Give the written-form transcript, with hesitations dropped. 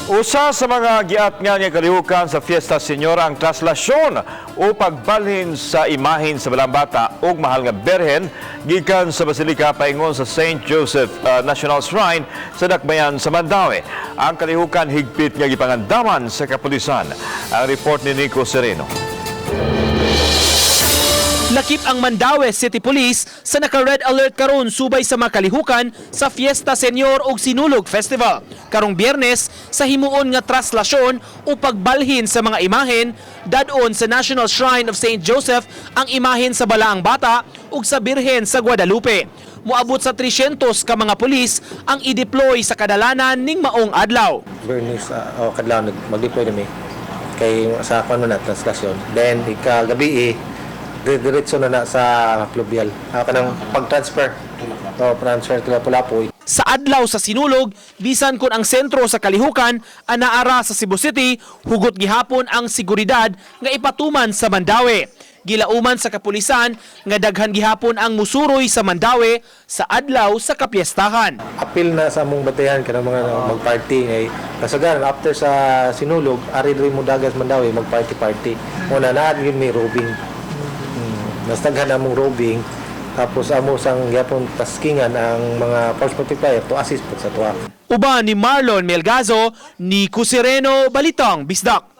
Usa sa mga giatngan nga kalihukan sa Fiesta Señora ang traslasyon o pagbalhin sa imahen sa Balaang Bata ug Mahal nga Berhen gikan sa Basilika paingon sa St. Joseph National Shrine sa Dakbayan sa Mandaue. Ang kalihukan higpit nga gipangandaman sa kapulisan. Ang report ni Nico Sereno. Lakip ang Mandaue City Police sa naka-red alert karon subay sa makalihukan sa Fiesta Señor ug Sinulog Festival. Karong Biyernes sa himuon nga traslasyon o pagbalhin sa mga imahen dad-on sa National Shrine of St. Joseph ang imahen sa Balaang Bata ug sa Birhen sa Guadalupe. Moabot sa 300 ka mga pulis ang i-deploy sa kadalanan ning maong adlaw. Bernice, oh, kadlaw mag-deploy na mi kay sa kuan man na translasyon. Then ikagabi eh, diretso na na sa Pluvial. Kanang pag-transfer. Oh, transfer to Lapu-Lapu. Sa adlaw sa Sinulog, bisan kun ang sentro sa kalihukan anaara sa Cebu City, hugot gihapon ang seguridad nga ipatuman sa Mandaue. Gilauman sa kapulisan nga daghan gihapon ang musuroy sa Mandaue sa adlaw sa kapiestahan. Apil na sa among batayan kanang mga mag-party ngay kasagaran after sa Sinulog, ari diri mo dagas Mandaue mag-party party. Mo na naa gyud may roving. Mas daghan among roving, tapos amo sang gyapon taskingan ang mga force multiplier to assist pud sa tuwa. Uban ni Marlon Melgazo, Nico Sereno, Balitang Bisdak.